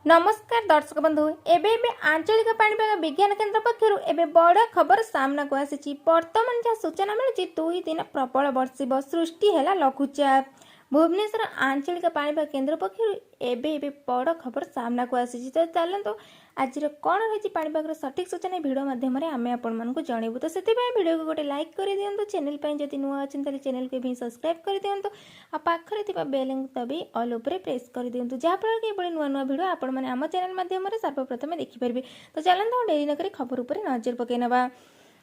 ନମସ୍କାର ଦର୍ଶକ ବନ୍ଧୁ, ଏବେ ଏବେ ଆଞ୍ଚଳିକ ପାଣିପାଗ ବିଜ୍ଞାନ କେନ୍ଦ୍ର ପକ୍ଷରୁ ଏବେ ବଡ଼ ଖବର ସାମ୍ନାକୁ ଆସିଛି। ବର୍ତ୍ତମାନ ଯାହା ସୂଚନା ମିଳୁଛି, 2 ଦିନ ପ୍ରବଳ ବର୍ଷିବ, ସୃଷ୍ଟି ହେଲା ଲଘୁଚାପ। ଭୁବନେଶ୍ୱର ଆଞ୍ଚଳିକ ପାଣିପାଗ କେନ୍ଦ୍ର ପକ୍ଷରୁ ଏବେ ଏବେ ବଡ଼ ଖବର ସାମ୍ନାକୁ ଆସିଛି। ତ ଚାଲନ୍ତୁ, ଆଜିର କ'ଣ ରହିଛି ପାଣିପାଗର ସଠିକ୍ ସୂଚନା, ଭିଡ଼ିଓ ମାଧ୍ୟମରେ ଆମେ ଆପଣମାନଙ୍କୁ ଜଣାଇବୁ। ତ ସେଥିପାଇଁ ଭିଡ଼ିଓକୁ ଗୋଟେ ଲାଇକ୍ କରିଦିଅନ୍ତୁ। ଚ୍ୟାନେଲ୍ ପାଇଁ ଯଦି ନୂଆ ଅଛନ୍ତି, ତାହେଲେ ଚ୍ୟାନେଲକୁ ଏବେ ସବସ୍କ୍ରାଇବ୍ କରିଦିଅନ୍ତୁ ଆଉ ପାଖରେ ଥିବା ବେଲ୍ ଦବି ଅଲ୍ ଉପରେ ପ୍ରେସ୍ କରିଦିଅନ୍ତୁ, ଯାହାଫଳରେ କି ଏଭଳି ନୂଆ ନୂଆ ଭିଡ଼ିଓ ଆପଣମାନେ ଆମ ଚ୍ୟାନେଲ୍ ମାଧ୍ୟମରେ ସର୍ବପ୍ରଥମେ ଦେଖିପାରିବେ। ତ ଚାଲନ୍ତୁ, ଆଉ ଡେରି ନକରି ଖବର ଉପରେ ନଜର ପକାଇ ନେବା।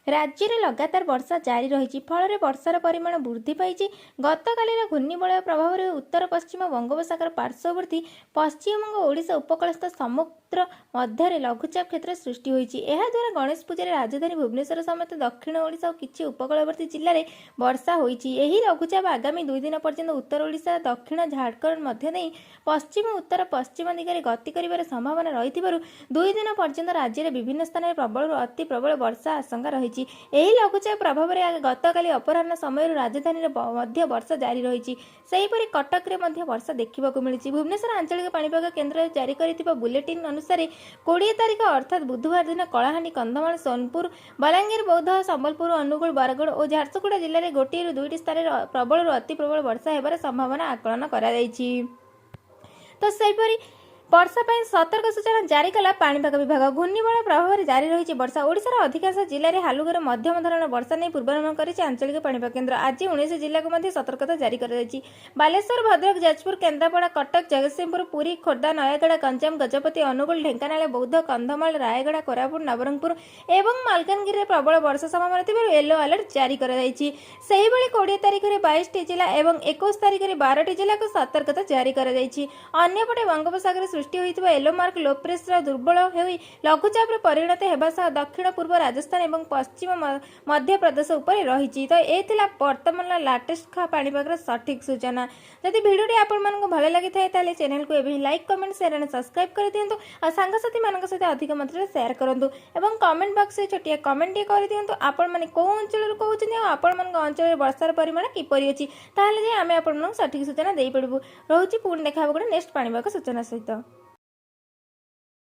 ରାଜ୍ୟରେ ଲଗାତାର ବର୍ଷା ଜାରି ରହିଛି। ଫଳରେ ବର୍ଷାର ପରିମାଣ ବୃଦ୍ଧି ପାଇଛି। ଗତକାଲିର ଘୂର୍ଣ୍ଣିବଳୟ ପ୍ରଭାବରେ ଉତ୍ତର ପଶ୍ଚିମ ବଙ୍ଗୋପସାଗର ପାର୍ଶ୍ୱବର୍ତ୍ତୀ ପଶ୍ଚିମବଙ୍ଗ ଓଡ଼ିଶା ଉପକୂଳସ୍ଥ ସମୁଦ୍ର ମଧ୍ୟରେ ଲଘୁଚାପ କ୍ଷେତ୍ର ସୃଷ୍ଟି ହୋଇଛି। ଏହାଦ୍ୱାରା ଗଣେଶ ପୂଜାରେ ରାଜଧାନୀ ଭୁବନେଶ୍ୱର ସମେତ ଦକ୍ଷିଣ ଓଡ଼ିଶା ଓ କିଛି ଉପକୂଳବର୍ତ୍ତୀ ଜିଲ୍ଲାରେ ବର୍ଷା ହୋଇଛି। ଏହି ଲଘୁଚାପ ଆଗାମୀ 2 ଦିନ ପର୍ଯ୍ୟନ୍ତ ଉତ୍ତର ଓଡ଼ିଶା, ଦକ୍ଷିଣ ଝାଡ଼ଖଣ୍ଡ ମଧ୍ୟ ଦେଇ ପଶ୍ଚିମ ଉତ୍ତର ପଶ୍ଚିମ ଦିଗରେ ଗତି କରିବାର ସମ୍ଭାବନା ରହିଥିବାରୁ 2 ଦିନ ପର୍ଯ୍ୟନ୍ତ ରାଜ୍ୟରେ ବିଭିନ୍ନ ସ୍ଥାନରେ ପ୍ରବଳରୁ ଅତି ପ୍ରବଳ ବର୍ଷା ଆଶଙ୍କା ରହିଛି। ଏହି ଲଘୁଚାପ ପ୍ରଭାବରେ ଗତକାଲି ଅପରାହ୍ନ ସମୟରୁ ରାଜଧାନୀରେ ମଧ୍ୟ ବର୍ଷା ଜାରି ରହିଛି। ସେହିପରି କଟକରେ ମଧ୍ୟ ବର୍ଷା ଦେଖିବାକୁ ମିଳିଛି। ଭୁବନେଶ୍ୱର ଆଞ୍ଚଳିକ ପାଣିପାଗ କେନ୍ଦ୍ର ଜାରି କରିଥିବା ବୁଲେଟିନ୍ ଅନୁସାରେ 20 ତାରିଖ ଅର୍ଥାତ୍ ବୁଧବାର ଦିନ କଳାହାଣ୍ଡି, କନ୍ଧମାଳ, ସୋନପୁର, ବଲାଙ୍ଗୀର, ବୌଦ୍ଧ, ସମ୍ବଲପୁର, ଅନୁଗୁଳ, ବରଗଡ଼ ଓ ଝାରସୁଗୁଡ଼ା ଜିଲ୍ଲାରେ ଗୋଟିଏରୁ ଦୁଇଟି ସ୍ଥାନରେ ପ୍ରବଳରୁ ଅତି ପ୍ରବଳ ବର୍ଷା ହେବାର ସମ୍ଭାବନା ଆକଳନ କରାଯାଇଛି। ତ ସେହିପରି ବର୍ଷା ପାଇଁ ସତର୍କ ସୂଚନା ଜାରି କଲା ପାଣିପାଗ ବିଭାଗ। ଘୂର୍ଣ୍ଣିବଳୟ ପ୍ରଭାବରେ ଜାରି ରହିଛି ବର୍ଷା। ଓଡ଼ିଶାର ଅଧିକାଂଶ ଜିଲ୍ଲାରେ ହାଲୁକାରୁ ମଧ୍ୟମ ଧରଣର ବର୍ଷା ନେଇ ପୂର୍ବାନୁମାନ କରିଛି ଆଞ୍ଚଳିକ ପାଣିପାଗ କେନ୍ଦ୍ର। ଆଜି 19 ଜିଲ୍ଲାକୁ ମଧ୍ୟ ସତର୍କତା ଜାରି କରାଯାଇଛି। ବାଲେଶ୍ୱର, ଭଦ୍ରକ, ଯାଜପୁର, କେନ୍ଦ୍ରାପଡ଼ା, କଟକ, ଜଗତସିଂହପୁର, ପୁରୀ, ଖୋର୍ଦ୍ଧା, ନୟାଗଡ଼, ଗଞ୍ଜାମ, ଗଜପତି, ଅନୁଗୁଳ, ଢେଙ୍କାନାଳ, ବୌଦ୍ଧ, କନ୍ଧମାଳ, ରାୟଗଡ଼ା, କୋରାପୁଟ, ନବରଙ୍ଗପୁର ଏବଂ ମାଲକାନଗିରିରେ ପ୍ରବଳ ବର୍ଷା ସମ୍ଭାବନା ଥିବାରୁ ୟେଲୋ ଆଲର୍ଟ ଜାରି କରାଯାଇଛି। ସେହିଭଳି 20 ତାରିଖରେ 22ଟି ଜିଲ୍ଲା ଏବଂ 21 ତାରିଖରେ 12ଟି ଜିଲ୍ଲାକୁ ସତର୍କତା ଜାରି କରାଯାଇଛି। ଅନ୍ୟପଟେ ବଙ୍ଗୋପସାଗରରେ ସୃଷ୍ଟି ହୋଇଥିବା ୟେଲୋ ମାର୍କ ଲୋ ପ୍ରେସର ଦୁର୍ବଳ ହୋଇ ଲଘୁଚାପରେ ପରିଣତ ହେବା ସହ ଦକ୍ଷିଣ ପୂର୍ବ ରାଜସ୍ଥାନ ଏବଂ ପଶ୍ଚିମ ମଧ୍ୟପ୍ରଦେଶ ଉପରେ ରହିଛି। ତ ଏ ଥିଲା ବର୍ତ୍ତମାନର ଲାଟେଷ୍ଟ ପାଣିପାଗର ସଠିକ୍ ସୂଚନା। ଯଦି ଭିଡ଼ିଓଟି ଆପଣମାନଙ୍କୁ ଭଲ ଲାଗିଥାଏ, ତାହେଲେ ଚ୍ୟାନେଲକୁ ଏବେ ହିଁ like, comment, share and subscribe କରିଦିଅନ୍ତୁ ଆଉ ସାଙ୍ଗସାଥିମାନଙ୍କ ସହିତ ଅଧିକ ମାତ୍ରାରେ ସେୟାର କରନ୍ତୁ ଏବଂ କମେଣ୍ଟ ବକ୍ସରେ ଛୋଟିଆ କମେଣ୍ଟଟିଏ କରିଦିଅନ୍ତୁ, ଆପଣମାନେ କେଉଁ ଅଞ୍ଚଳରୁ କହୁଛନ୍ତି ଆଉ ଆପଣମାନଙ୍କ ଅଞ୍ଚଳରେ ବର୍ଷାର ପରିମାଣ କିପରି ଅଛି। ତାହେଲେ ଯାଇ ଆମେ ଆପଣମାନଙ୍କୁ ସଠିକ୍ ସୂଚନା ଦେଇପାରିବୁ। ରହୁଛି, ପୁଣି ଦେଖା ହେବ ଗୋଟେ ନେକ୍ସଟ ପାଣିପାଗ ସୂଚନା ସହିତ।